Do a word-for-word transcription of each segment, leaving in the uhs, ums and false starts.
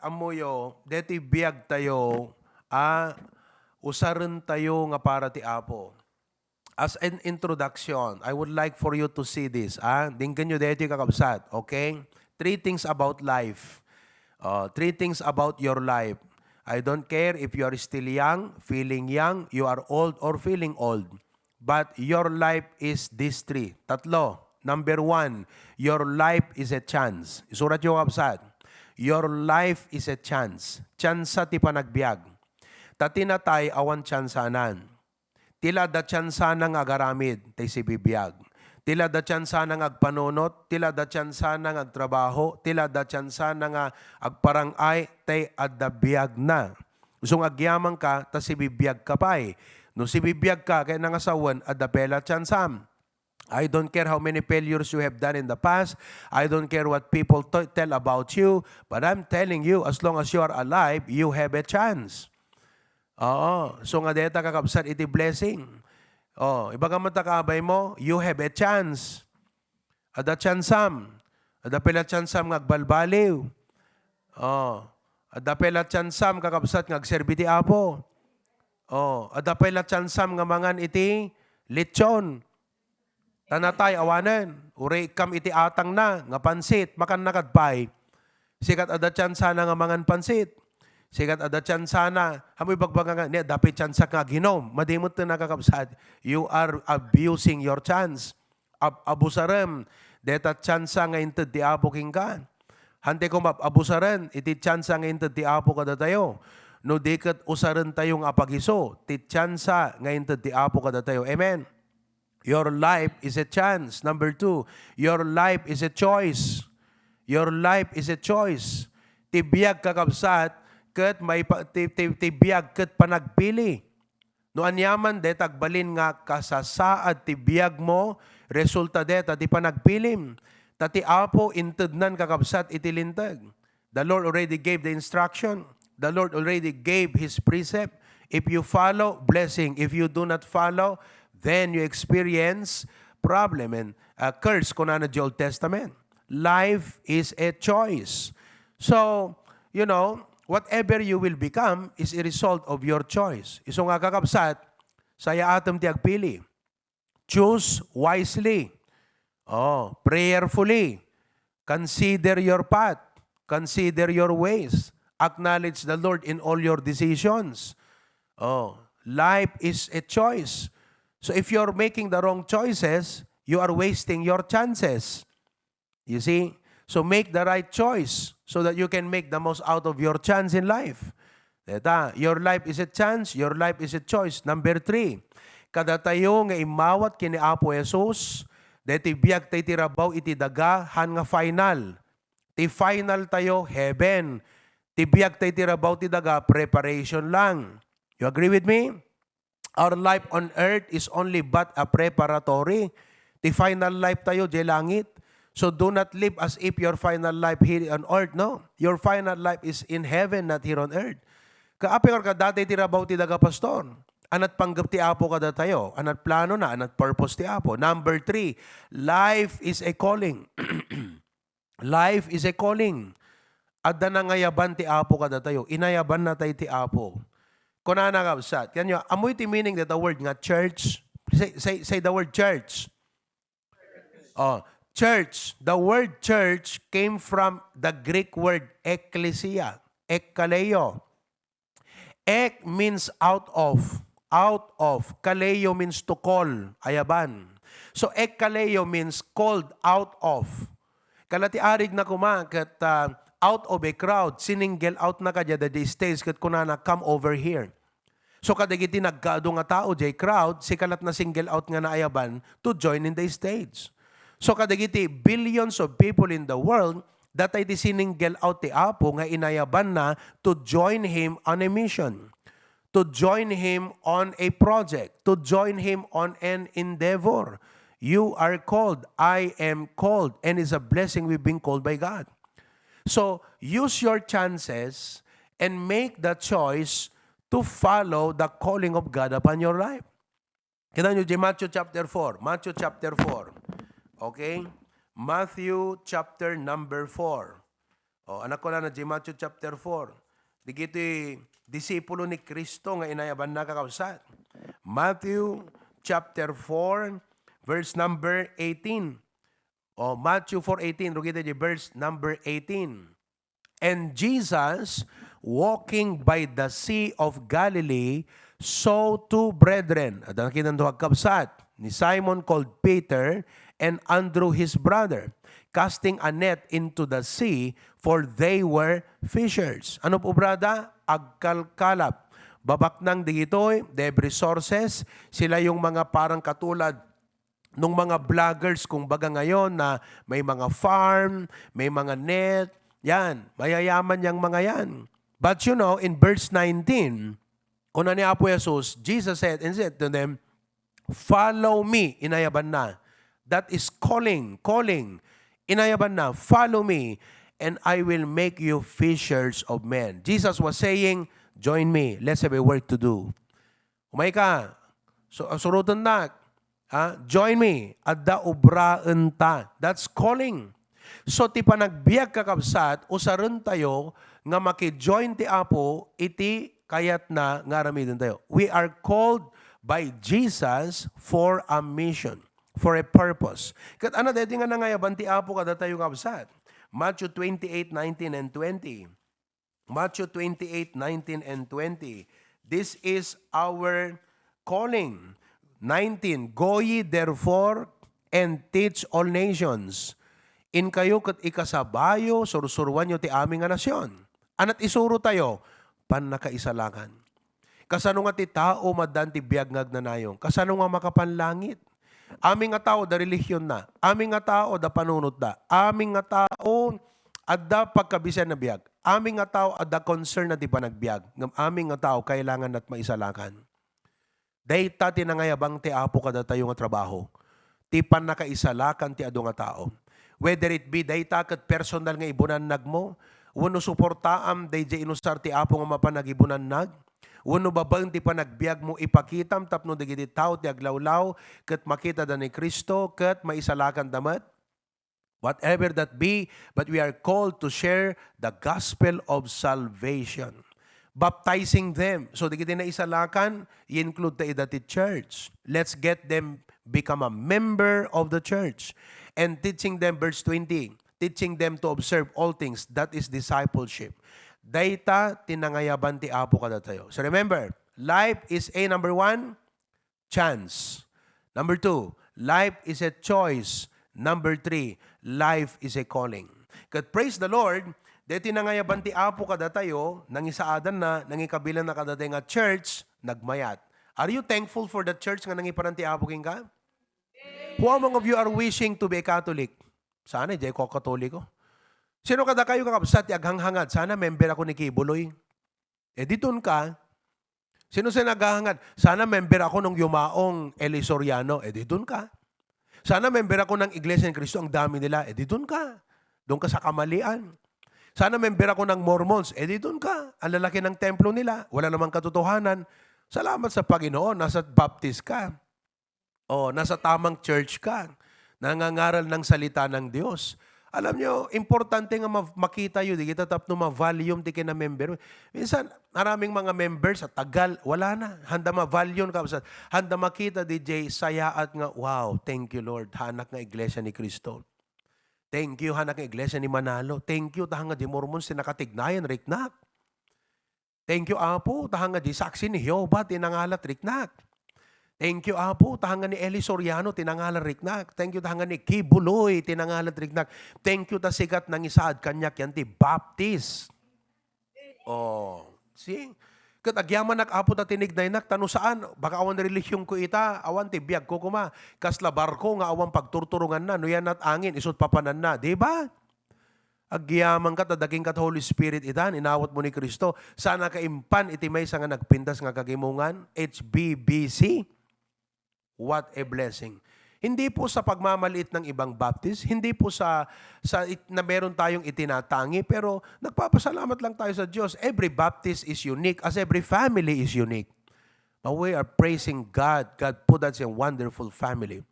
ammoyo, detoy biag tayo, a, usaren tayo nga para ti Apo. As an introduction, I would like for you to see this, ah. Denggenyo daytoy, kakabsat, okay? Three things about life. Uh, three things about your life. I don't care if you are still young, feeling young, you are old, or feeling old. But your life is this three. Tatlo. Number one, your life is a chance. Isuratyo, kakabsat. Your life is a chance. Tsansa ti panagbiag. Ta ti natay awan tsansanan. Ti la adda tsansana nga agaramid, tay sibibiag. Ti la adda tsansana nga agpanunot, ti la adda tsansana nga agtrabaho, ti la adda tsansana nga agparang-ay, tay adda biagna. Isu nga agyamanka, ta sibibiagka pay. No sibibiagka ket nangasawen, adda pay la tsansam. I don't care how many failures you have done in the past. I don't care what people t-, tell about you. But I'm telling you, as long as you are alive, you have a chance. Oo. So nga deta, kakabsat, iti blessing. Oh, ibaga man ta kaabay mo, you have a chance. Adda tsansam. Adda pay la tsansam nga agbalbaliw. Oh. Adda pay la tsansam, kakabsat, nga agserbi ti Apo. Oh, adda pay la tsansam nga mangan iti lechon. Ta natay, awanen. Uray ikkam iti atangna nga pansit, makanna kad pay. Sika adda tsansana nga mangan pansit. Sika adda tsansana, ammoy ibagbaga nga, ni, adda pay tsansak nga aginom. Madi met ti, kakabsat. You are abusing your chance. Ab-, abusarem deta tsansa nga inted ti Apo kenka. Hantay koma ab-, abusaren iti tsansa nga inted ti Apo kadatayo. No di ket usaren tayo nga apagiso ti tsansa nga inted ti Apo kadatayo. Amen. Your life is a chance. Number two, your life is a choice. Your life is a choice. Ti biag, kakabsat, ket maipa-, ti, ti, ti biag ket panagpili. No aniaman deta agbalin nga kasasaad ti biagmo, resulta deta ti panagpilim. Ta ti Apo intednan, kakabsat, iti Linteg. The Lord already gave the instruction. The Lord already gave His precept. If you follow, blessing. If you do not follow, then you experience problem and, uh, curse, kunana di Old Testament. Life is a choice. So, you know, whatever you will become is a result of your choice. Isu nga, kakabsat, sayaatem ti agpili. Choose wisely. Oh, prayerfully. Consider your path. Consider your ways. Acknowledge the Lord in all your decisions. Oh, life is a choice. So if you're making the wrong choices, you are wasting your chances. You see? So make the right choice so that you can make the most out of your chance in life. Deta, your life is a chance, your life is a choice. Number three, kadatayo nga immawat ken ni Apo Jesus, deti biag tay ti rabaw iti daga, han nga final. Ti final tayo, heaven. Ti biag tay ti rabaw ti daga, preparation lang. You agree with me? Our life on earth is only but a preparatory. Ti final life tayo, jay langit. So do not live as if your final life here on earth, no? Your final life is in heaven, not here on earth. Kaapay, or kadatayo ti rabaw ti daga, pastor. Anat panggep ti Apo kadatayo, anat plano na, anat purpose ti Apo. Number three, life is a calling. Life is a calling. Adda nangayaban ti Apo kadatayo. Inayabanna tay ti Apo. Kunana, kabsat. Kanyo, ammoy ti meaning that the word nga church? Say, say, say the word church. Oh, church. The word church came from the Greek word ecclesia, ekkaleio. Ek means out of. Out of. Kaleo means to call. Ayaban. So, ekkaleio means called out of. Kala ti arigna koma ket, ah, out of a crowd, siningle out na kadiay daydi stage ket kunana, "Come over here." So, kadagiti nagkaadu nga tao jay crowd, sika lat na-single out nga naayaban to join in the stage. So, kadagiti billions of people in the world, datay ti siningle out ti Apo nga inayabanna to join Him on a mission, to join Him on a project, to join Him on an endeavor. You are called. I am called. And it's a blessing we've been called by God. So, use your chances and make the choice to follow the calling of God upon your life. Kita nyo di Matthew chapter four. Matthew chapter four. Okay? Matthew chapter number four. O, anak ko na na, Matthew chapter four. Digiti disipulo ni Cristo nga inayabanna, kakabsat. Matthew chapter four, verse number eighteen. O, Matthew four eighteen, rugita di verse number eighteen. And Jesus, walking by the Sea of Galilee, saw two brethren. Adda nakita, dua a kabsat, ni Simon called Peter and Andrew his brother, casting a net into the sea, for they were fishers. Ano po, brada? Agkalkalap. Babaknang digitoy, they have resources. Sila yung mga parang katulad nung mga vloggers, kung baga ngayon, na may mga farm, may mga net, yan, mayayaman yang mga yan. But you know, in verse nineteen, kuna ni Apo Jesus, Jesus said, and said to them, "Follow me," inayaban na. That is calling, calling. Inayaban na, "Follow me, and I will make you fishers of men." Jesus was saying, "Join me, let's have a work to do." Umay ka. So, ang suroten na, ha? "Join me, adda obraen ta." That's calling. So, ti panagbiag, kakabsat, usaren tayo nga maki-join ti Apo iti kayatna nga aramiden tayo. We are called by Jesus for a mission, for a purpose. Ket ano daytoy nga nangayaban ti Apo kadatayo, kabsat? Matthew twenty-eight nineteen and twenty. Matthew twenty-eight nineteen and twenty. This is our calling. Nineteen, "Go ye therefore and teach all nations." Inkayo ket ikasabayo, sursuruanyo ti amin nga nasion. Anat isuro tayo? Pannakaisalakan. Kasano nga ti tao maddaan ti biag nga agnanayon? Kasano nga makapanlangit? Amin nga tao da relihion na. Amin nga tao da panunot da. Amin nga tao adda pagkabisian na biag. Amin nga tao adda concern na ti panagbiag. Ngem amin nga tao kailangan nat maisalakan. Dayta ti nangayabang ti Apo kadatayo nga trabaho. Ti pannakaisalakan ti adu nga tao. Whether it be dayta ket personal nga ibunannag mo, wenno suportaam daydiay inusar ti Apo nga mapan agibunannag, wenno babaen ti panagbiag mo, ipakitam tapno dagiti tao ti aglawlaw ket makitada ni Cristo ket maisalakanda met. Whatever that be, but we are called to share the gospel of salvation. Baptizing them. So, dagiti naisalakan, i-include ta ida ti church. Let's get them become a member of the church. And teaching them, verse twenty, teaching them to observe all things. That is discipleship. Dayta ti nangayaban ti Apo kadatayo. So remember, life is a, number one, chance. Number two, life is a choice. Number three, life is a calling. Ket praise the Lord, daytoy nangayaban ti Apo kadatayo, nangisaadanna, nangikabilanna kadatayo nga church, nagmayat. Are you thankful for the church nga nangiparan ti Apo kenka? Who among of you are wishing to be a Catholic? Sana, diay ko Katoliko. Sino kadakayo, kakabsat, ti aghanghangad? Sana member ako ni Kibuloy. E, diton ka. Sino sa naghahangad? Sana member ako nung yumaong Eli Soriano. E, diton ka. Sana member ako ng Iglesia ni Cristo, ang dami nila. E, diton ka. Doon ka sa kamalian. Sana member ako ng Mormons. E, diton ka. Ang lalaki ng templo nila. Wala namang katotohanan. Salamat sa Panginoon, nasa Baptist ka. O, nasa tamang church ka. Nangangaral ng salita ng Diyos. Alam nyo, importante nga ma-, makita yu, di kita tapno ma-volume ti kinamember. Minsan, maraming mga members, sa tagal, wala na. Handa ma-volume ka, basta handa makita, D J, sayaat nga, "Wow, thank you, Lord. Hanak nga iglesia ni Cristo. Thank you, hanak nga iglesia ni Manalo. Thank you, tahang nga di Mormons ti nakatignayan, riknak. Thank you, Apo, tahang nga di Saksi ni Jehovah ti nangalat riknak. Thank you, Apo, tahang nga ni Eli Soriano ti nangalat riknak. Thank you, tahang nga ni Kibuloy ti nangalat riknak. Thank you, ta sikat nangisaad kaniak yan ti Baptist." Oh, see? Ket agyamanak, Apo, ta tinignaynak, ta no saan, baka awan relihion ko ita, awan ti biag ko kuma. Kasla barko nga awan pagturturonganna, no yan at angin, isut papananna, di ba? Agyaman ka, ta daging kat Holy Spirit itan, inawat mo ni Cristo. Sana ka impan iti maysa nga nagpintas nga kagimongan, H B B C. What a blessing. Hindi po sa pagmamaliit ng ibang Baptist, hindi po sa, sa it-, na meron tayong itinatangi, pero nagpapasalamat lang tayo sa Diyos. Every Baptist is unique, as every family is unique. But we are praising God. God put us in a wonderful family.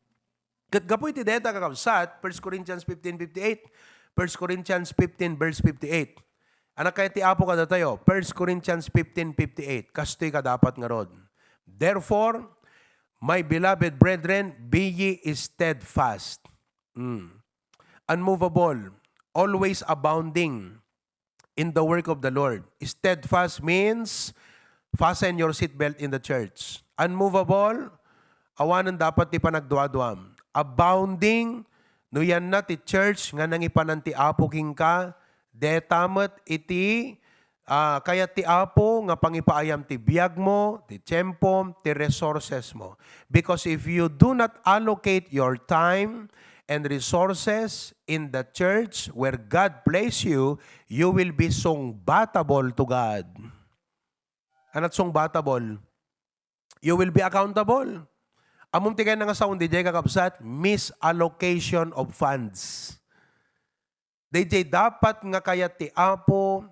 Ket gapu iti dayta, kakabsat, First Corinthians fifteen fifty-eight, First Corinthians fifteen, verse fifty-eight. Ania kayat ti Apo kadatayo? First Corinthians fifteen fifty-eight. Kastoy kadapat ngarud. "Therefore, my beloved brethren, be ye steadfast." Mm. Unmovable, always abounding in the work of the Lord. Steadfast means fasten your seatbelt in the church. Unmovable, awanen dapat ti panagduaduam. Abounding, no yanna ti church nga nangipanan ti Apo kenka, deta met iti, ah, kayat ti Apo nga pangipaayam ti biagmo, ti tiempom, ti resources mo. Because if you do not allocate your time and resources in the church where God placed you, you will be sungbatable to God. Ania ti sungbatable? You will be accountable. Ammom ti kayatna nga saoen diay, kakabsat? Misallocation of funds. Daydiay dapat nga kayat ti Apo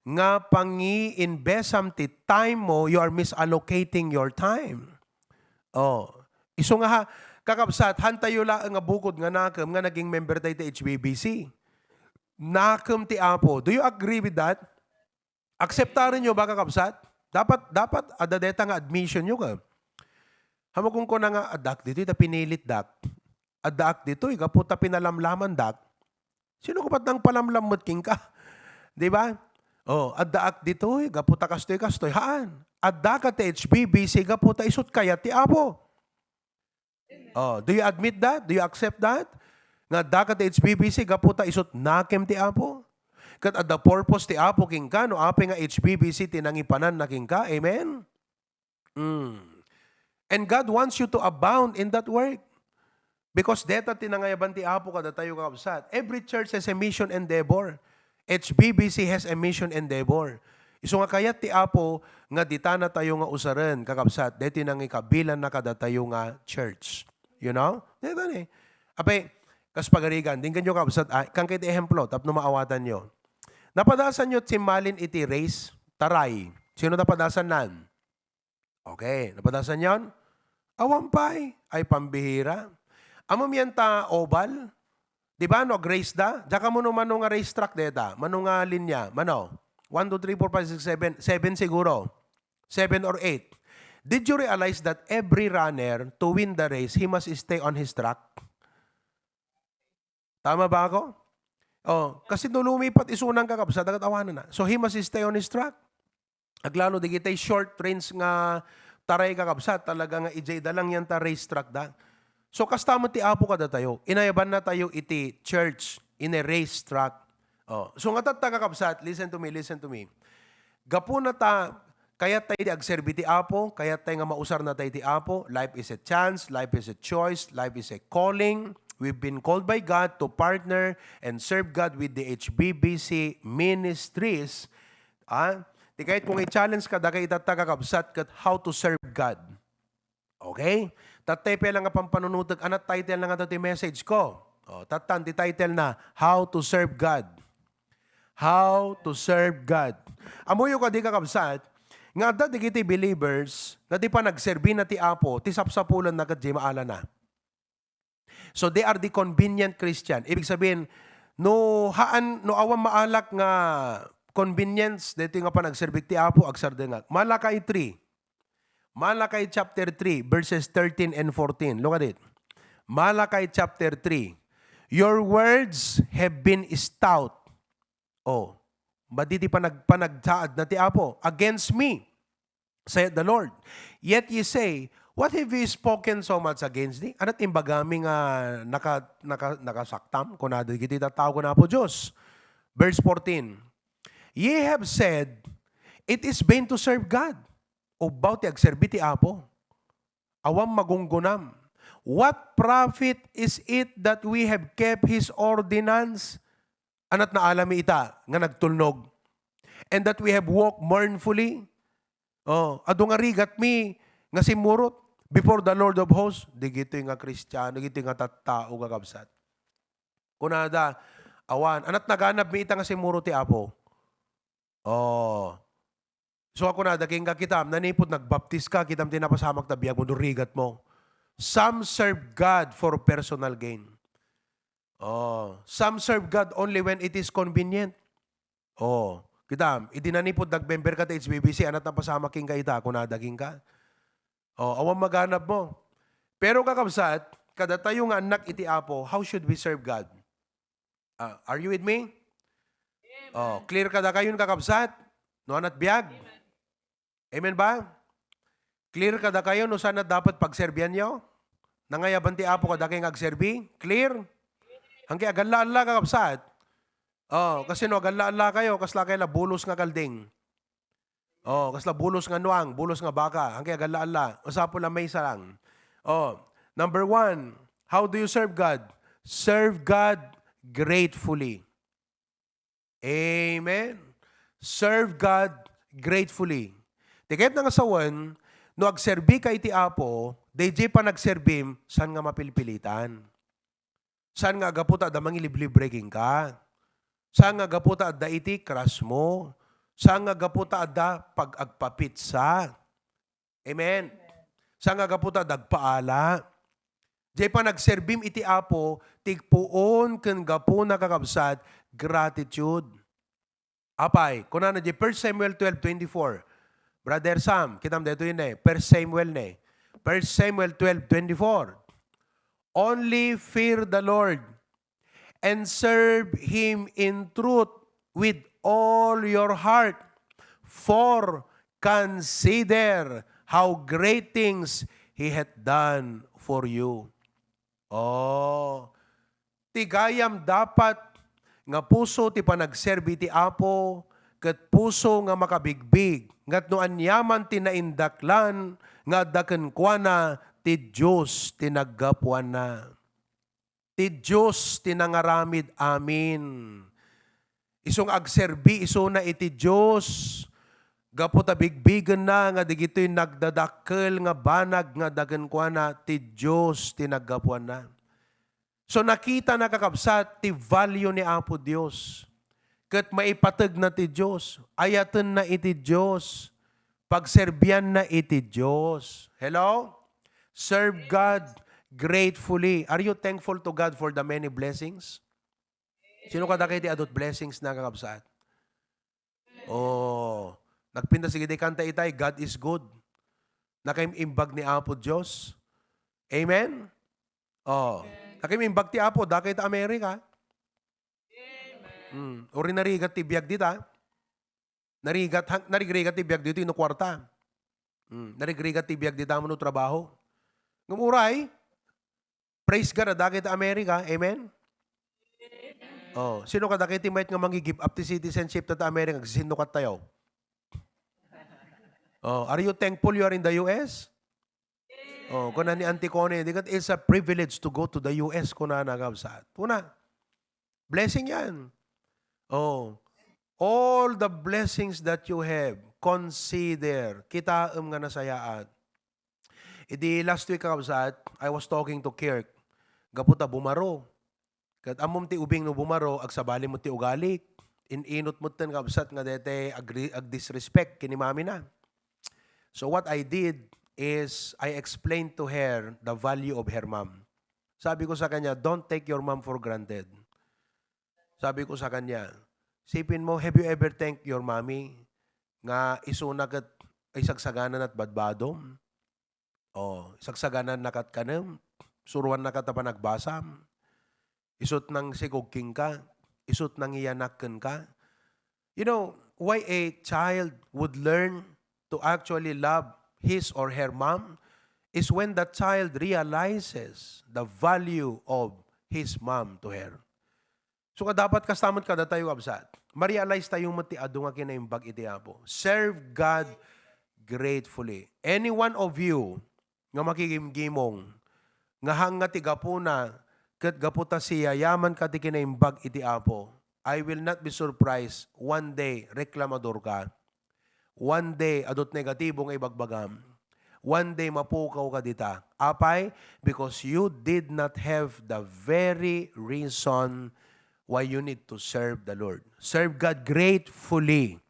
nga pangi-invest-am ti time mo, you are misallocating your time. Oh, isu nga ha, kakabsat, hantayo laeng nga bukod nga nakem nga naging member tayo ti H B B C. Nakem ti Apo. Do you agree with that? Akseptaren yo ba, kakabsat? Dapat, dapat adda deta nga admission yo ka. Hamakon ko na nga, addak ditoy, ta pinilitdak. Addaak ditoy, gapu ta pinalamlamandak. Sino ka ba't nang palamlam met kenka? Di ba? Oh, addaak ditoy, gapu ta kastoy, kastoy. Haan. Adda ka ti H B B C, gapu ta isut kayat ti Apo. Oh, do you admit that? Do you accept that? Nga adda ka ti H B B C, gapu ta isut nakem ti Apo. Ket adda purpose ti Apo kenka, no apay nga H B B C ti nangipanan na kenka. Amen? Mm. And God wants you to abound in that work. Because deta ti nangayaban ti Apo kadatayo, kakabsat. Every church has a mission endeavor. H B B C has a mission endeavor. Isu nga kayat ti Apo nga ditanatayo nga usaren, kakabsat, deti nangikabilanna kadatayo nga church. You know? Deta ni. Apay, kas pagarigan, dinggan yo, kakabsat, ah, kan kay ti ehemplo, tapno maawatanyo. Napadasanyo simmalin iti race, taray. Sino napadasannan? Okay, napadasanyon? Awan pay, ay pambihira. Ammom yan ta oval? Di ba, no, ag-race da? Diak ammo no mano nga race track deta, mano nga linya, mano? One, two, three, four, five, six, seven. Seven siguro. Seven or eight. Did you realize that every runner to win the race, he must stay on his track? Tama ba ako? Oh, kasi no lumipat isuna, kakabsat, daket awanen na. So he must stay on his track. Aglalo dagiti short range nga taray, kakabsat, talaga nga idiay da lang yan ta race track da. So kasta met ti Apo kadatayo. Inayabannatayo iti church in a race track. Oh. So nga tatta, kakabsat, listen to me, listen to me. Gapuna ta kayat tay ti agserbi ti Apo, kayat tay nga mausarnatay ti Apo. Life is a chance, life is a choice, life is a calling. We've been called by God to partner and serve God with the H B B C ministries. Ah, ti kayat ko nga i-challenge kadakayo itatta, kakabsat, ket how to serve God. Okay? Tattay pay lang nga pampanunotek, ania ti title na nga ti message ko? Oh, tattan ti title na, How to Serve God. How to Serve God. Ammoyo kadi, kakabsat, nga adda dagiti believers nga ti panagserbina ti Apo, ti sapsapulanna ket diay maalana. So they are the convenient Christian. Ibig sabihin, no haan, no awan maalak nga convenience daytoy nga panagserbik ti Apo, agsardengak. Malachi three. Malachi chapter three, verses thirteen and fourteen. Look at it. Malachi chapter three. "Your words have been stout." Oh, madi ti panag-, panagsaadna ti Apo. "Against me, saith the Lord. Yet ye say, 'What have we spoken so much against thee?'" Ania ti imbagami nga naka-, naka-, nakasaktam? Kunada dagiti tattao ken Apo Dios. Verse fourteen, "Ye have said, 'It is vain to serve God.'" Ubbaw ti agserbi ti Apo. Awan magunggunam. "What profit is it that we have kept his ordinance?" Ania ti naalami ita nga nagtulnog? "And that we have walked mournfully?" Oh, adu nga rigatmi nga simmurot before the Lord of hosts. Dagitoy nga Kristiano, dagitoy nga tattao, kakabsat. Kunada, awan. Ania ti naganabmi ita nga simmurot ti Apo? Oh. So, ako na, daging ka, kitam, nanipod nagbaptis ka, kitam ti napasamak ta biag mo, no rigat mo. Some serve God for personal gain. Oh, some serve God only when it is convenient. Oh, kita, idi nanipud nagmember ka ta H B B C, anat napasamak kenka ita, kunada kenka. Oh, awan maganab mo. Pero kakabsat, kadatayo nga annak iti Apo, how should we serve God? Ah, are you with me? Oh, clear kadakayon, kakabsat? No anat biag? Amen ba? Clear kadakayo no saan a dapat pagserbianyo? Nangayaban ti Apo kadakayo nga agserbi? Clear? Hangki agalla-alla, kakabsat. Oh, kasi no agalla-alla kayo, kasla kayo la bulos nga kalding. Oh, kasla bulos nga nuang, bulos nga baka, hangki agalla-alla. Masapul a maysa lang. Oh, number one, how do you serve God? Serve God gratefully. Amen. Serve God gratefully. Ti kayatna nga sawen, no agserbi ka iti Apo, dayjay panagserbim, saan nga mapilpilitan? Saan nga gapu ta adda mangiliblibre kenka? Saan nga gapu ta adda iti crush mo? Saan nga gapu ta adda pag-agpapitsa? Amen. Saan nga gapu ta adda agpaala? Jay panagserbim iti Apo, ti puon ken gapuna, kakabsat, gratitude. Apay, kunana di First Samuel twelve twenty-four. Brother Sam, kitam daytoy ne, First Samuel ne. First Samuel twelve twenty-four. "Only fear the Lord and serve Him in truth with all your heart. For consider how great things He hath done for you." Oh, ti gayam dapat nga puso ti panagserbi ti Apo, ket puso nga makabigbig, nga no aniaman ti naindaklan nga adda kenkuana, ti Dios ti naggapuanna. Ti Dios ti nangaramid amin. Isu nga agserbi isuna iti Dios, gapu ta bigbigenna nga digitoy nagdadakkel nga banag nga adda kenkuana, ti Dios ti naggapuanna. So, nakitana, kakabsat, ti value ni Apo Dios. Ket maipategna ti Dios, ayatenna iti Dios, pagserbianna iti Dios. Hello? Serve God gratefully. Are you thankful to God for the many blessings? Sino kadagiti adu ti blessings na, kakabsat? Oh, nagpintas iti kanta itay, "God is good." Nakaimbag ni Apo Dios. Amen? Oh, nakaimbag ti Apo, dakay ta Amerika. Hmm. Uri narigat ti biag dita. Narigat, hang-, narigrigat ti biag dita, no kuarta. Hmm. Narigrigat ti biag dita, no trabaho. Ngem uray, praise God, adda dagiti Amerika. Amen? Oh, sino kadagiti mayat nga mangi-give up ti citizenship ta, ta Amerika? Sino katayo? Oh, are you thankful you are in the U S? Oh, kuna ni Auntie Connie, "Di kat, it's a privilege to go to the U S," kunana, kabsat. Kuna, blessing yan. Oh, all the blessings that you have, consider, kitaem nga nasayaat. Idi last week, kakabsat, I was talking to Kirk. Gapu ta bumaro. Ket ammom ti ubing no bumaro, agsabali met ti ugalik. In-inut metten, kabsat, nga dayta agri-, agdisrespect ken ni mami na. So what I did is I explained to her the value of her mom. Sabi ko sa kanya, "Don't take your mom for granted." Sabi ko sa kanya, "Sipin mo, have you ever thanked your mommy nga isuna ket isagsaganan ti badbadom?" Oh, isagsaganan na ket kanem, suruan na ket a panagbasam, isut' nangsikog kenka, isut' nangiyanak kenka. You know, why a child would learn to actually love his or her mom is when the child realizes the value of his mom to her. So, nga dapat kasta met kadatayo, kabsat. Ma-realize tayo met ti adu nga kinaimbag iti Apo. Serve God gratefully. Any one of you nga makigimgimong, nga hang nga ti gapuna, ket gapu ta siyayaman ka ti kinaimbag iti Apo, I will not be surprised one day reklamador ka. One day, adut negatibo nga ibagbagam. One day, mapukaw ka dita. Apay? Because you did not have the very reason why you need to serve the Lord. Serve God gratefully.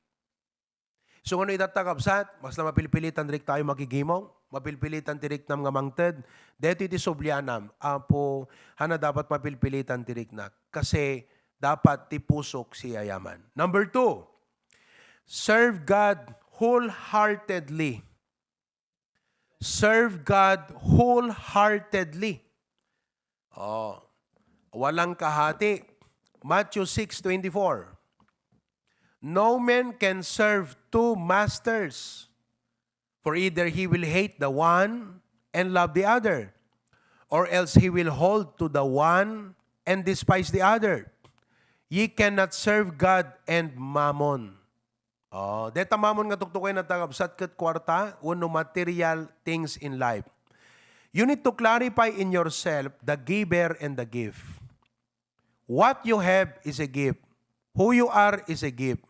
So, ngano itatta, kabsat? Mas na mapilpilitan rik tayo makigimong? Mapilpilitan ti riknam nga mangted. Daytoy ti sublianam, Apo, haanna dapat mapilpilitan ti riknak. Kasi dapat ti pusok siyayaman. Number two, serve God wholeheartedly. Serve God wholeheartedly. Oh, walang kahati. Matthew six twenty-four. "No man can serve two masters, for either he will hate the one and love the other, or else he will hold to the one and despise the other. Ye cannot serve God and mammon." Oh, deta mammon nga tuktuken, kakabsat, ket kuarta wenno material things in life. You need to clarify in yourself the giver and the gift. What you have is a gift. Who you are is a gift.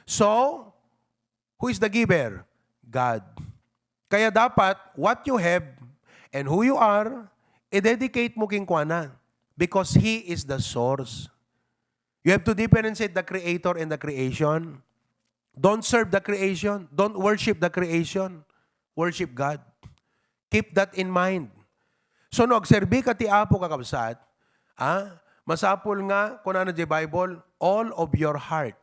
So, who is the giver? God. Kaya dapat, what you have and who you are, i-dedicate mo kenkuana, because He is the source. You have to differentiate the creator and the creation. Don't serve the creation. Don't worship the creation. Worship God. Keep that in mind. So, no agserbi ka ti Apo, kakabsat, ah, masapul nga, kunana di Bible, all of your heart.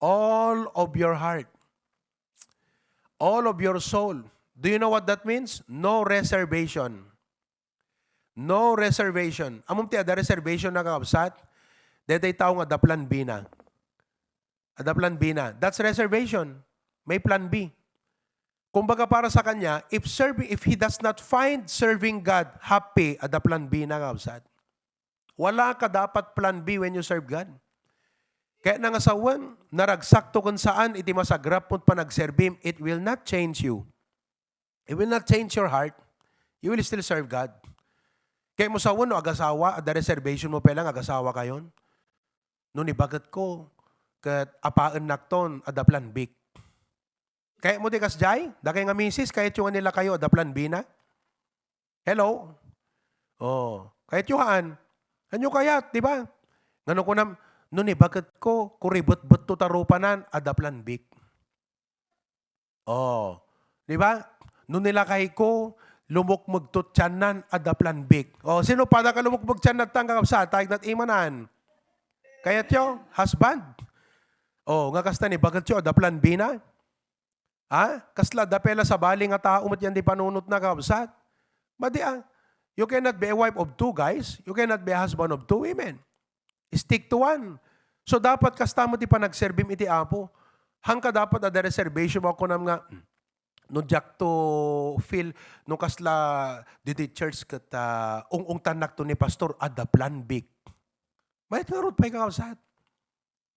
All of your heart. All of your soul. Do you know what that means? No reservation. No reservation. Ammom ti adda reservation, kakabsat? Daytoy tao nga adda plan B na. Adda plan B na. That's reservation. May plan B. Kumbaga, para sa kanya, if serve, if he does not find serving God happy, adda plan B na, kakabsat. Wala ka dapat plan B when you serve God. Kayatna nga sawen, naragsakto ken saan iti masagrap mo't panagserbim, it will not change you. It will not change your heart. You will still serve God. Kayatmo sawen no agasawa, adda reservation mo pay lang agasawakayon. No ni baketko, ket apaennakton, adda plan B. Kayatmo ti kasdiay? Dakay nga misis, kayatyo nga nilakayo, adda plan B na? Hello? Oh, kayatyo haan? Ania kayat, di ba? Ngano kunam, no ni baketko, kuribetbetto ta rupanan, adda plan B. Oh, di ba? No nilakayko, lumukmegto ti tiannan, adda plan B. Oh, sino pada ka lumukmeg tianna, kakabsat? Ay, nat imanan. Kayatyo? Husband? Oh, nga kasta ni baketyo, adda plan B na? Ha? Kasla adda pay la sabali nga tao met yan di panunotna, kakabsat? Madi, ah. You cannot be a wife of two guys. You cannot be a husband of two women. Stick to one. So, dapat kasta met ti panagserbim iti Apo. Haanka dapat adda reservation mo, kunam nga, "Hmm, no diak to feel, no kasla didi church ket, ah, ung-ungtannakto ni pastor, adda plan B." Mayat ngarud pay, kakabsat.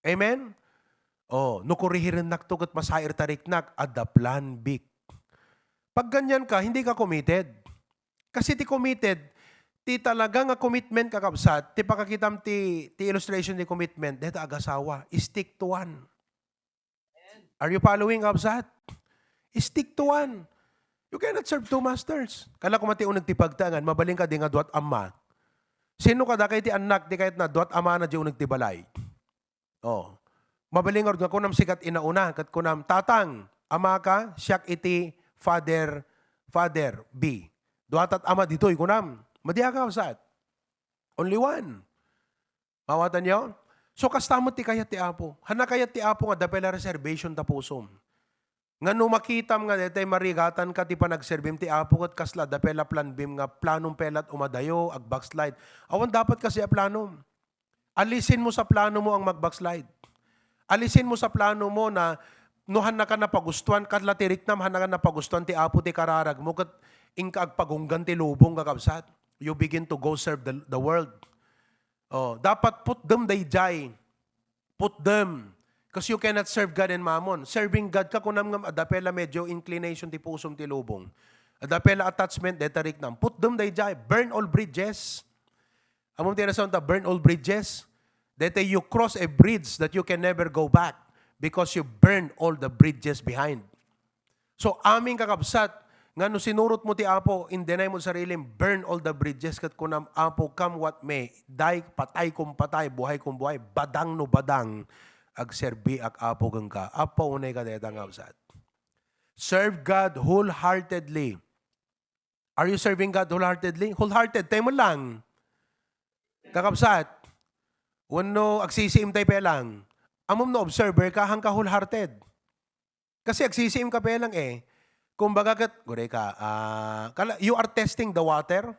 Amen? Oh, no kurihirennakto ket masair ta riknak, adda plan B. Pag ganyan ka, hindi ka committed. Kasi ti committed, ti talaga nga commitment, kakabsat, ti pakakitam ti, ti illustration ti commitment, deta agasawa, stick to one. Are you following, kakabsat? Stick to one. You cannot serve two masters. Kala ko mati uneg ti pagtaengan, mabalin ka di nga duat ama. Sino kadakay ti annak, di kayatna duat amana di uneg ti balay? Oh. Mabalin ngarud nga kunam sika ti inauna, ket kunam, "Tatang, ama ka, siak iti father, father B. Duatat ama ditoy," kunam. Madi a, kakabsat. Only one. Mawatanyo? So, kasta met ti kayat ti Apo. Haanna kayat ti Apo nga adda pay la reservation ta pusom. Nga no makitam nga daytoy marigatan ka ti panagserbim ti Apo ket kasla adda pay la plan B-m nga planom pay la umadayo, ag-backslide. Awan dapat kasi a planom. Alisin mo sa plano mo ang mag-backslide. Alisin mo sa plano mo na no haanna ka napagustuan, kasla ti riknam, haanna ka napagustuan ti Apo ti kararag mo, ket inka agpagunggan ti lubong, kakabsat. You begin to go serve the, the world. Oh, dapat put them daydiay. Put them. 'Cause you cannot serve God and mammon. Serving God ka, kunam nga adda pay la medyo inclination ti pusom ti lubong. Adda pay la attachment dayta riknam. Put them daydiay. Burn all bridges. Ammom ti nasaon ta burn all bridges? Dayta you cross a bridge that you can never go back because you burn all the bridges behind. So, amin, kakabsat, nga no sinurot mo ti Apo, in deny mo sarilim, burn all the bridges, ket kunam, "Apo, come what may, die, patay kung patay, buhay kung buhay, badang no badang, agserbiak, Apo, kenka." Apo, unay ka dayta, kakabsat. Serve God wholeheartedly. Are you serving God wholeheartedly? Wholehearted tayo man lang. Kakabsat, wenno agsisiim tayo pa lang. Ammom no observer ka, hangka wholehearted. Kasi agsisiim ka pa lang eh. Kumbaga ket, gure ka, ah, kala, you are testing the water.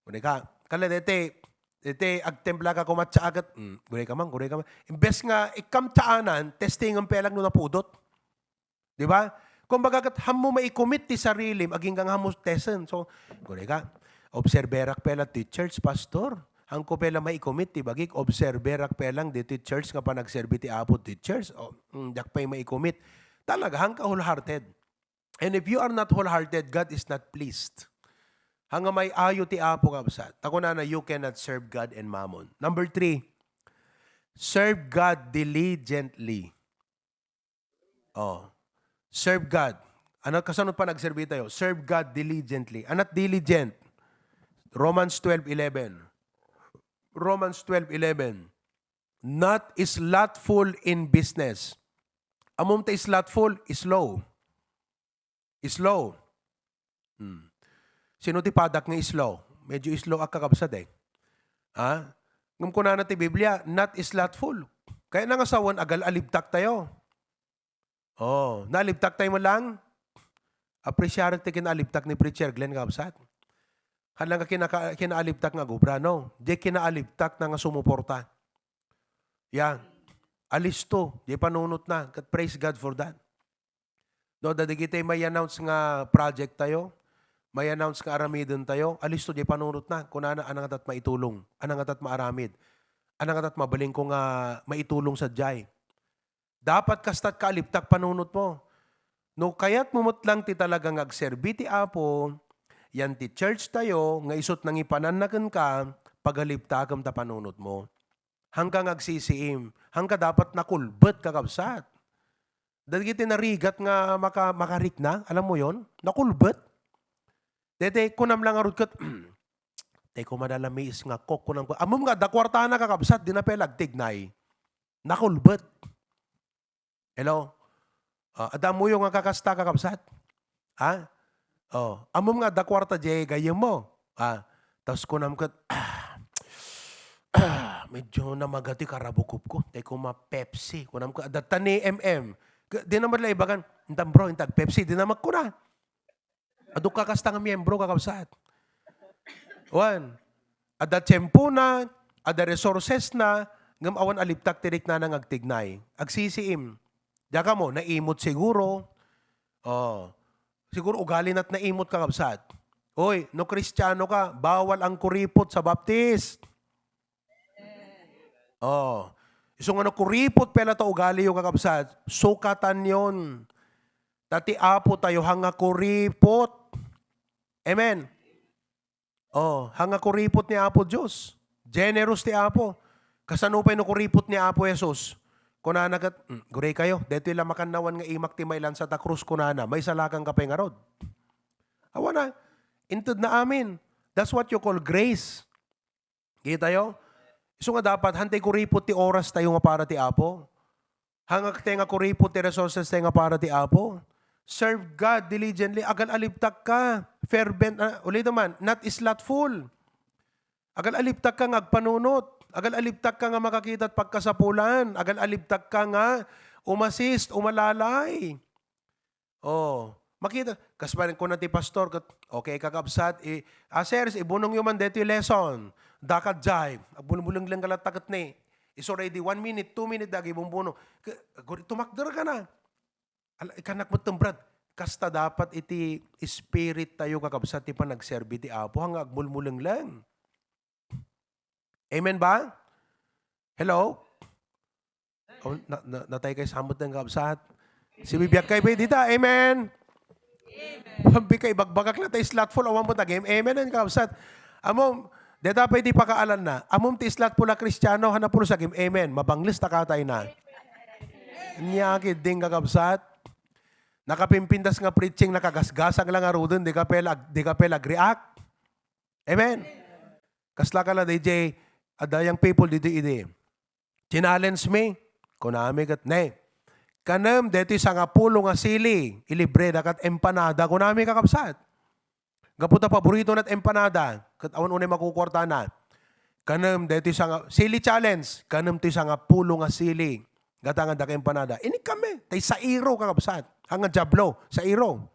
Gure ka, kala dete, dete agtempla ka kumatsa ket, mm, gure ka man, gure ka man. Imbes nga ikam tsaanan, testingan pa lang no napudot. Di ba? Kumbaga ket, hammo maikomit ti sarilim, agingga nga hammo tesen. So, gure ka, observerak pa lang ti church, pastor. Hanko pa lang maikomit ti bagik, observerak pa lang ditoy church nga panagserbi ti Apo ti church. O, mm, diak pay maikomit. Talaga, hangka wholehearted. And if you are not wholehearted, God is not pleased. Hanga may-ayo ti Apo, kabsat. Ta kunana, you cannot serve God and mammon. Number three, serve God diligently. Oh. Serve God. Ano, kasano panagserbi tayo? Serve God diligently. Anat diligent? Romans twelve eleven. Romans twelve eleven. Not slothful in business. Ammom ti slothful, slow. Slow. Hmm. Sino ti padak nga slow? Medyo slow ak, kakabsat eh. Ha? Ngem kunana ti Biblia, not slothful. Kayatna nga sawen, agal-alibtak tayo. Oh, naalibtak tayo man lang. Apresyarek ti kinaalibtak ni Preacher Glenn, kabsat. Haan lang nga kinaka-, kinaalibtak nga agubra, no? Di kinaalibtak na nga sumuporta. Yeah. Alisto, di panunot na. Ket praise God for that. No, dagiti may-announce nga project tayo, may-announce nga aramiden tayo, alisto di panunot na. Kunana, "Anang atat maitulong? Anang atat maaramid? Anang atat mabalin ko nga maitulong sadiay?" Dapat kastat kaalibtak panunot mo. No kayat mo met lang ti talaga nga agserbi ti Apo, yan ti church tayo nga isut nangipananna kenka, pagalibtakem ta panunot mo. Hangka nga agsisiim, hangka dapat nakulbet, kakabsat. Dagiti narigat nga maka-, makarikna, alam mo yon? Nakulbet. Dede, kunam lang arud ket, "Tay ko madalamiis nga kok," kunam ko. Ammom nga, adda kuartana, kakabsat, di na pay lagtignay. Nakulbet. Hello? Ah, adda ammoyo nga kakasta, kakabsat? Ha? Oh, ammom nga adda kuarta diay gayyem mo. Ah, tas kunam ket, "Ah, ah, medyo namaga ti karabukop ko. Tay ko ma-Pepsi." Kunam ket, "Adda ta ni M M." Ke-, di na met la ibagan, "Intan bro, inta ag-Pepsi." Di na met kuna. Adu kakasta nga miyembro, kakabsat. Wan, adda tiempo na, adda resources na, ngem awan alibtak ti riknana nga agtignay. Agsisiim. Diak ammo, naimot siguro. Oh. Siguro ugali na't naimot, kakabsat. Oy, no Kristiano ka, bawal ang kuripot sa Baptist. Oh. Isu nga no kuripot pay la ta ugali yo, kakabsat, sukatan yon. Ta ti Apo tayo, hanga kuripot. Amen. Oh, hanga kuripot ni Apo Dios. Generous ti Apo. Kasano pay no kuripot ni Apo Jesus? Kunana ket, "Hmm, gurey kayo, daytoy la makannawan nga imak ti mailansa ta krus," kunana, "Maisalakan ka pay ngarud." Awan na, inted na amin. That's what you call grace. Kita yo? Isu nga dapat, hantay kuripot ti oras tayo nga para ti Apo. Hangak tayo nga kuripot ti resources tayo nga para ti Apo. Serve God diligently. Agal-alibtak ka. Fervent, ah, ulit naman, not slothful. Agal-alibtak ka nga agpanunot. Agal-alibtak ka nga makakita ti pagkasapulan. Agal-alibtak ka nga umasist, umalalay. Oh, makita, kas pa rin kuna ti pastor, ket, "Okay, kakabsat, i-, ah, sirs, ibunong yo man daytoy lesson. Dakad jay, agbulbulenglang ka latta ket ni. Isu ready, one minute, two minute, dagi bumbuno." Ke-, guri-, tumakder ka na. Ala, ikanak met, Brad. Kasta dapat iti spirit tayo, kakabsat, ti panagserbi ti Apo, nga agmulmulenglang. Amen ba? Hello? Oh, na, na, natay kay samot ng kabsat. Si bibiyak kay pwede ta. Amen. Pambi kay bagbagak na tayo slot full. Awan mo tagim. Amen ang kabsat. Amom, deta pwede pakaalan na. Amom ti slot full a Kristiano, hanap pulo sa game. Amen. Mabanglis ta katay na. Nyakid ding kakabsat. Nakapimpintas nga preaching, nakagasgasang lang aruden, di ka pela, di ka pela react. Amen. Kasla ka la, D J, adda young people didi idi. Challenge me. Kunami ket, ne. Kanem detoy sangapulo nga sili, ilibreda kat empanada, kunami, kakabsat. Gapu ta paborito nat empanada, ket awan unay makukuartana. Kanem detoy sanga, sili challenge, kanem toy sangapulo nga sili. Gatangan da ka empanada. Inikkamme, tay sairo, kakabsat. Haan nga diablo, sairo.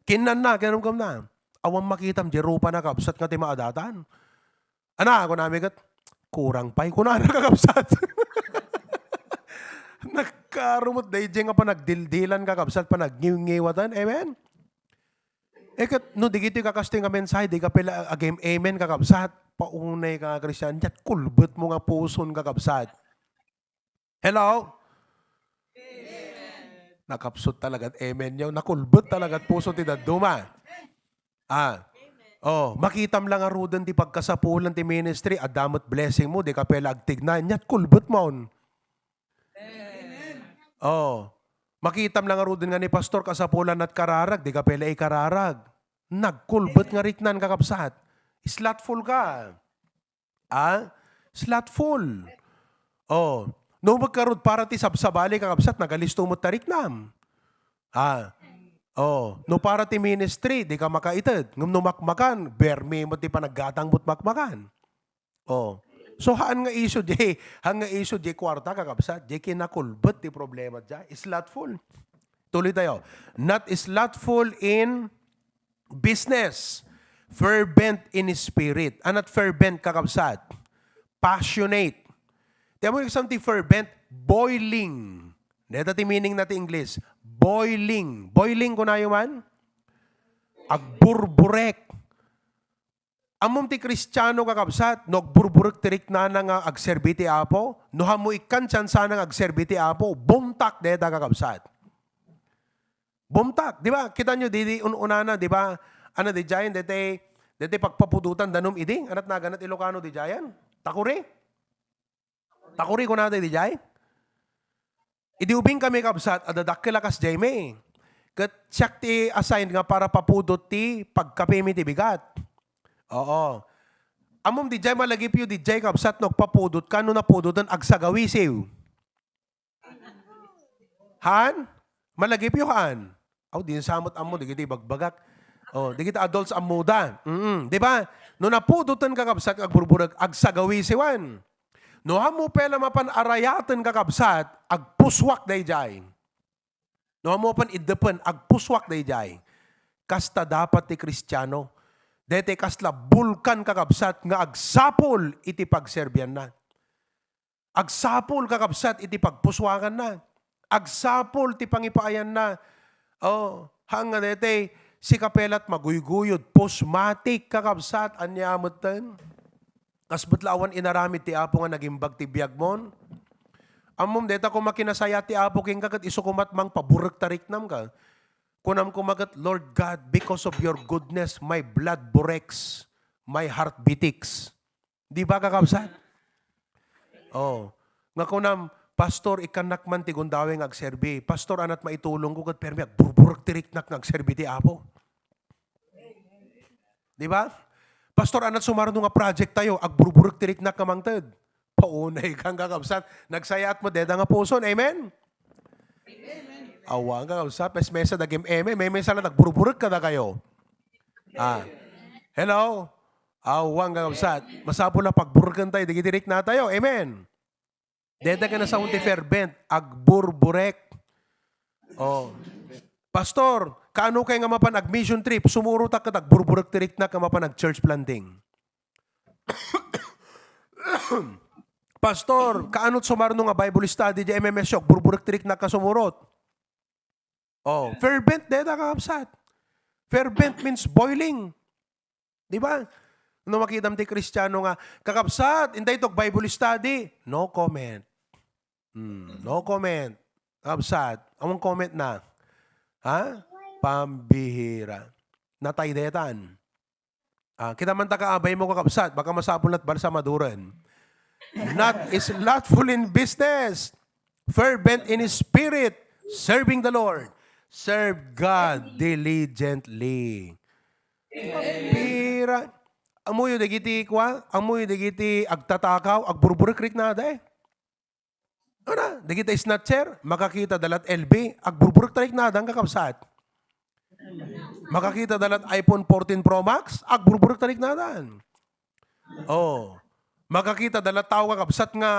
Kinnanna, kinumkumna. Awan makitam, di rupa na, kabsat, nga ti maadatan. Ana, kunami ket, "Kurang pay," kunana, kakabsat. Nagkarumot daydiay nga panagdildilan, kakabsat, panagngiwngiwatan. Amen? Eh, ket no digitoy kakastoy nga mensahe, di ka pay la agem-amen, kakabsat. Paunay ka nga Kristian, diat kulbet mo nga puson, kakabsat. Hello? Nakapsut talaga, amen, yo. Nakulbet talaga puso ti dadduma. Ah. Oh, makitam lang ngaruden ti pagkasapulan ti ministry, adda met blessing mo, di ka pay la agtigna, niat kulbet mo. Oh. Makitam lang ngaruden nga ni pastor, kasapulan nat kararag, di ka pay la ikararag. Nagkulbet nga riknan, kakabsat. Slothful ka. Ah? Slothful. Oh. No, magkarud para ti sabsabali, kakabsat, nagalisto mo ta riknam. Ah. Oh. No, para ti ministry, di ka makaited. Ngem no makmakan, bermi mo ti panaggatang mo't makmakan. Oh. So, haan nga issue di, haan nga issue di kuarta, kakabsat, di kinakulbet ti problema diay. Slothful. Tuloy tayo. Not slothful in business. Fervent in spirit. Anat fervent, kakabsat? Passionate. Ti ammo exam ti fervent, boiling. Deta ti meaning na ti English. Boiling. Boiling, kunayo man? Agburburek. Ammom ti Kristiano, kakabsat, no agburburek ti riknana nga agserbi ti Apo, no hammo ikkan tiansana nga agserbi ti Apo, bumtak deta, kakabsat. Bumtak, di ba? Kita nyo, di, di, un-, unana, di ba? Ano, di jayan, dete, dete pagpapudutan, danum idi? Anat naganat Ilocano, di jayan? Takuri? Takuri ko nata, di jay? Idi ubing kami, kabsat, adda dakkel a kas jay mi. Ket siak ti assign nga para papudot ti pagkape mi ti bigat. Oo. Ammom, di jay malagipyo, di jay, kabsat, no agpapudot ka, no napudotan, agsagawisiw. Han? Malagipyo, han? Aw, di samot ammo, di kita ibagbagak. Oh, di kita adults ammo da. Mm, di ba? No napudotan, kakabsat, agburburek, agsagawisiwan. No hammo pay la mapan arayaten, kakabsat, agpuswak dayjay. No hammo pan iddepen, agpuswak dayjay. Kasta dapat ti Kristiano. Daytoy kasla bulkan, kakabsat, nga agsapul iti pagserbianna. Agsapul, kakabsat, iti pagpuswakanna. Agsapul ti pangipaayanna. Oh, haan nga daytoy, sika pay la't maguyguyod, pusmatik, kakabsat, ania metten? Kas met la awan inaramid ti Apo nga nagimbag ti biagmon? Ammom, dayta koma kinasaya ti Apo kenka, ket isu koma't mangpaburek ta riknam ka. Kunam koma ket, "Lord God, because of your goodness, my blood bureks, my heart beatiks." Di ba, kakabsat? Oh. Nga kunam, "Pastor, ikkannak man ti gundaway nga agserbi. Pastor, anat maitulong ko ket permi agburburek ti riknak nga agserbi ti Apo." Di ba? "Pastor, anat sumarno nga project tayo, agburburek ti riknak nga mangted." Paunay kan, kakabsat. Nagsayaat mo deda nga puson. Amen? Awan, kakabsat. Pesmesa dagim amen. May mesa lang nagburburek kada kayo. Ah. Hello? Awan, kakabsat. Masapul a pagburken tayo. Dagiti rikna tayo. Amen. Deta nga nasaon ti fervent, agburburek. Oh. "Pastor, kaano kay nga mapan ag-mission trip? Sumurotak ket agburburek ti riknak nga mapan ag-church planting." "Pastor, kaano sumarno nga Bible study di M M S yo? Agburburek ti riknak nga sumurot." Oh, fervent deta, kakabsat. Fervent means boiling. Di ba? No makitam ti Kristiano nga, "Kakabsat, intay tok Bible study." No comment. Hmm, no comment. Kakabsat, awan comment na. Ha? Pambihira. Natay detan. Ah, kita man ta kaabay mo, kakabsat, baka masapul na't balsamaduren. "Not slothful in business, fervent in spirit, serving the Lord." Serve God diligently. Pira. Ammoyo dagiti kua, ammoyo dagiti agtatakaw, agburburek riknada eh. Ano, dagiti snatcher, makakita da la't L V, agburburek ta riknadan, kakabsat. Makakita da la't iPhone fourteen Pro Max, agburburek ta riknadan. Oh. Makakita da la't tao, kakabsat, nga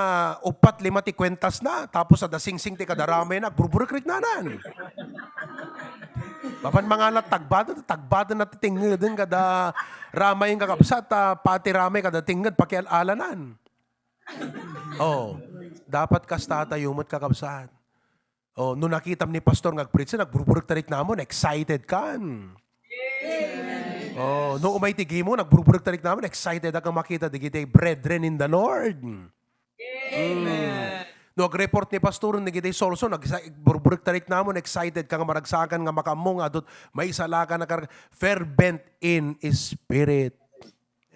upat, lima ti kuentas na, tapos adda singsing ti kadaramay na, agburburek riknadan. Mapan mangalat tagbada, tagbada na ti tingngeden kada ramay, kakabsat, ta pati ramay kada tingnged, pakial-alanan. Oh, dapat kasta tayo met, kakabsat. Oh, no nakitam ni pastor nga agpreach, nagburburek ta riknamon, excited kan. Oh, no umay ti gimo, nagburburek ta riknamon, excited ka makita dagiti brethren in the Lord. Amen. No agreport ni pastor dagiti solso, nagsa-, burburek ta riknamon, excited ka nga maragsakan nga makaammo nga adut maisalakan a kar-, fervent in spirit.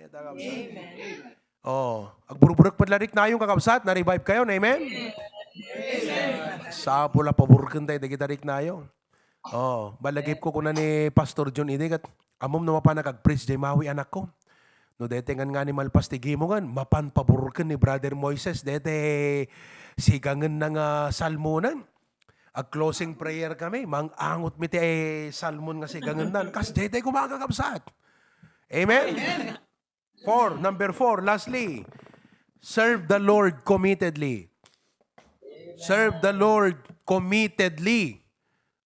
Amen. Oh, agburburek met la riknayon, kakabsat, na-revive kayo, amen? Sapul a paburken tayo dagita riknayo. Oh, balagip ko kuna ni Pastor John idi ket, "Ammom no mapan nagag-preach jay mawi, anakko. No dete ngan nga ni malpas ti gimongen, mapan paburken ni Brother Moises dete sigangen na nga salmonan." Ag-closing prayer kami, mang-angot mi ti salmon nga sigangen nan. Kas dete kumakakabsat. Amen? Four, number four, lastly, serve the Lord committedly. Serve the Lord committedly.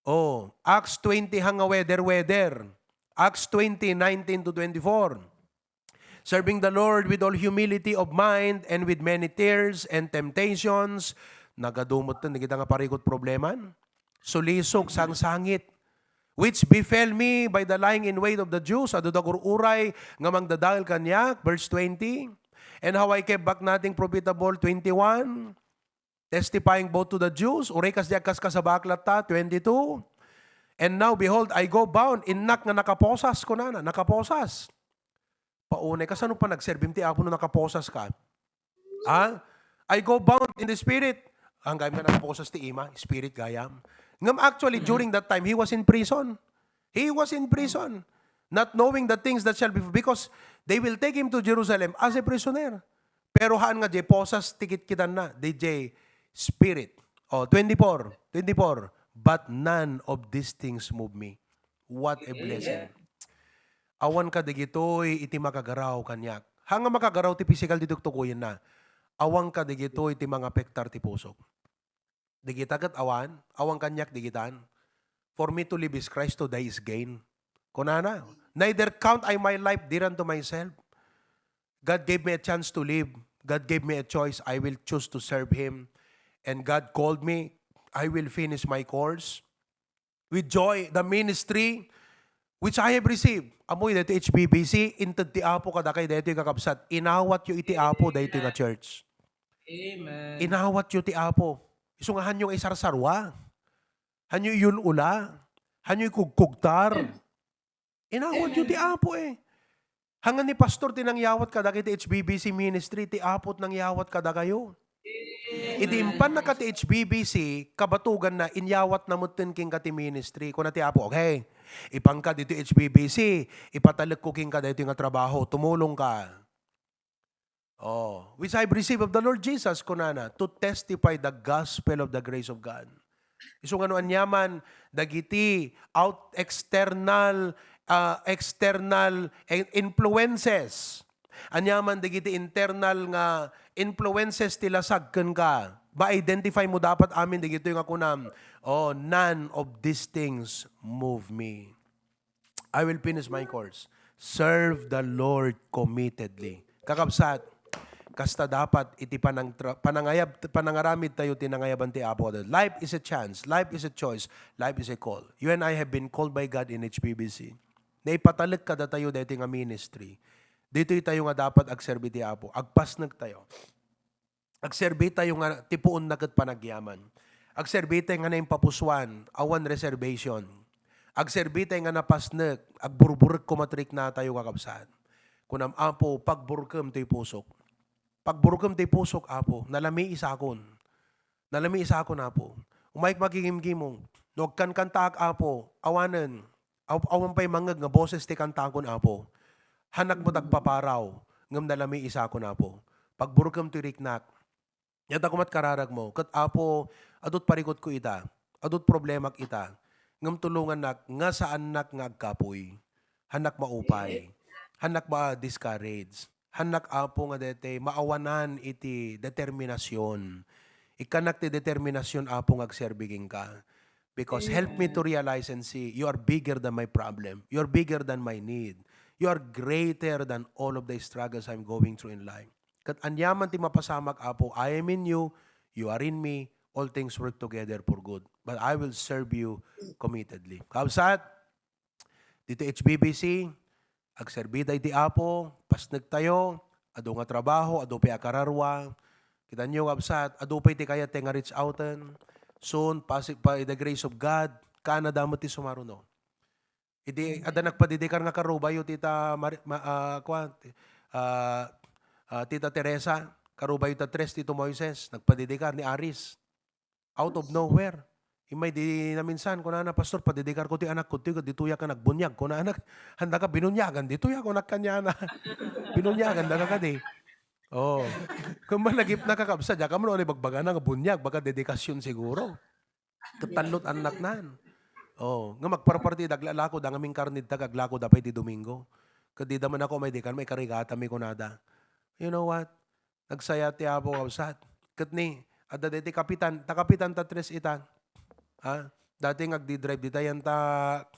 Oh, Acts twenty, hanga weder, weder. Acts twenty, nineteen to twenty-four. Serving the Lord with all humility of mind and with many tears and temptations. Nagadumot ten, kita nga parikot probleman. Sulisog, sangsangit. Which befell me by the lying in wait of the Jews, adu dagur-uray nga mangdadael kaniak, verse twenty. And how I kept back nothing profitable, twenty-one. Testifying both to the Jews, uray kas di agkaskasabak latta, twenty-two. And now, behold, I go bound, innak nga nakaposas, kunana, nakaposas. Paunay, kasano pa nagserbim ti Apo no nakaposas ka? Ha? I go bound in the spirit. Ang gayam nga nakaposas ti ima, spirit gayam. Ngem actually, during that time, he was in prison. He was in prison, not knowing the things that shall be, because they will take him to Jerusalem as a prisoner. Pero haan nga jay posas ti kitkitanna, di jay spirit. Oh, twenty-four, twenty-four. But none of these things move me. What a blessing. Awan kadagitoy iti makagaraw kaniak. Haan nga makagaraw ti pisikal ti tuktukoyenna. Awan kadagitoy ti mangapektar ti pusok. Digita ket awan, awan kaniak digitan. For me to live is Christ, to die is gain. Kunana, neither count I my life dear unto myself. God gave me a chance to live. God gave me a choice. I will choose to serve Him. And God called me. I will finish my course with joy, the ministry which I have received. Ammoyo daytoy H B B C, inted ti Apo kadakay daytoy, kakabsat. Inawatyo iti Apo daytoy nga church. Amen. Inawatyo ti Apo. Isu nga hanyo nga isarsarwa. Hanyo iyul-ula. Hanyo ikugkugtar. Inawatyo ti Apo eh. Hangan ni pastor ti nangyawat kadagiti H B B C ministry, ti Apo ti nangyawat kadakayo. Iti impannaka ti H B B C, kabatuganna, inyawatna metten kenka ti ministry. Kuna ti Apo, "Okay, ipanka ditoy H B B C, ipatalekko kenka daytoy nga trabaho, tumulongka." Oh, which I've received of the Lord Jesus, kunana, to testify the gospel of the grace of God. Isu nga no aniaman dagiti out-, external, ah, external in-, influences. Aniaman dagiti internal nga influences ti lasag kenka. Ma-identify mo dapat amin dagitoy nga kunam, "Oh, none of these things move me." I will finish my course. Serve the Lord committedly. Kakabsat, kasta dapat iti panangtra-, panangayab, panangaramid tayo ti nangayaban ti Apo. Life is a chance. Life is a choice. Life is a call. You and I have been called by God in H B B C. Naipatalek kadatayo daytoy nga ministry. Ditoy tayo nga dapat agserbi ti Apo. Agpasnek tayo. Agserbi tayo nga ti puonna ket panagyaman. Agserbi tayo nga naimpapusuan, awan reservation. Agserbi tayo nga napasnek, agburburek koma ti riknatayo, kakabsat. Kunam, "Apo, pagburkem toy pusok. Pagburkem toy pusok, Apo. Nalamiisakon. Nalamiisakon, Apo. Umayk makigimgimong. No agkankantaak, Apo, awanen." Aw-, awan pay mangngeg nga boses ti kantakon, Apo. Hanak met agpaparaw, ngem nalamiisakon, Apo. Pagburkem toy riknak. Yata kumat kararag mo, ket Apo, adut parikutko ita, adut problemak ita, ngem tulongannak nga saannak nga agkapuy, hannak maupay, hannak ma-discourage, hannak Apo nga dete maawanan iti determinasyon. Ikkannak ti determinasyon, Apo, nga agserbi kenka. Because help me to realize and see, you are bigger than my problem. You are bigger than my need. You are greater than all of the struggles I'm going through in life. Ket aniaman ti mapasamak, Apo, I am in you, you are in me, all things work together for good. But I will serve you committedly. Kabsat, dito H B B C, agserbi tayo iti Apo, pasnek tayo, adu nga trabaho, adu pay a kararua. Kita nyo, kabsat, adu pay ti kayat tayo nga reach outen. Soon, pasi-, by the grace of God, Canada met ti sumaruno. Idi, adda nagpadedikar nga karubayo, Tita Mar-, ma-, ah, kuan, ti-, ah, ah, Tita Teresa, karubayo ta tres, Tito Moises, nagpadedikar ni Aris. Out of nowhere. Imay di naminsan, kunana, "Pastor, padedikar ko ti anak ko, ti, ditoy ka nagbunyag." Kunana, "Handa ka binunyagan, ditoy ako nakanyana." Binunyagan, daga kadi. Oh. Kung malagip na kakabsa, diya ka mo, ano, ibagbagana nga bunyag, baka dedikasyon siguro. Ket tallo't annaknan. Oh, nga magparparti daglalako da ngamin karnid ta gaglako da pay ti Domingo. Ket dida man ako may dikan, may karigata mi kunada. You know what? Nagsaya ti Apo, kabsat. Ket ni, adda daytoy kapitan, ta kapitan ta tres ita. Ha? Dati nga agdi-drive dita, yan ta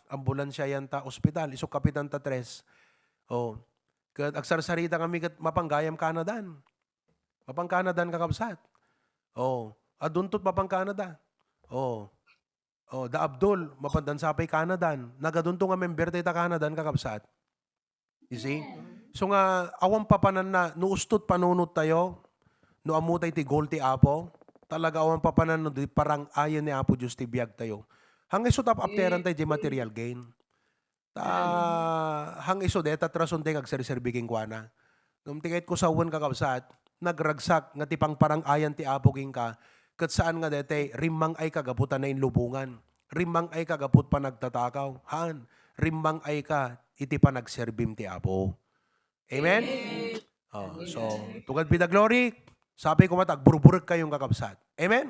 ambulansya, yan ta ospital, isu kapitan ta tres. Oh. Ket agsarsarita kami ket mapanggayam Canadan. Mapan Canadan, kakabsat. Oh, aduntot mapan Canada. Oh. Oh, da Abdul, mapan dansa pay Canadan. Nagadunto nga member tayo ta Canadan, kakabsat. You see? So nga, awan papananna, no ustot panunot tayo, no ammo tayo ti goal ti Apo, talaga awan papanan no di parang-ayan ni Apo Diyos ti biag tayo. Hanggang isu tap apteran tayo di material gain. Ta, hang isu, deta trason tayo nga agserserbi kenkuana. Ngem ti kayatko sawen, kakabsat, nagragsak nga ti pangparang-ayan ti Apo kenka, ket saan nga daytoy rimmang-ay ka gapu ta nainlubongan. Rimmang-ay ka gapu panagtatakaw. Haan, rimmang-ay ka iti panagserbim ti Apo. Amen? Oh, so, to God be the glory. Sapay koma ta agburburek kayo, kakabsat. Amen?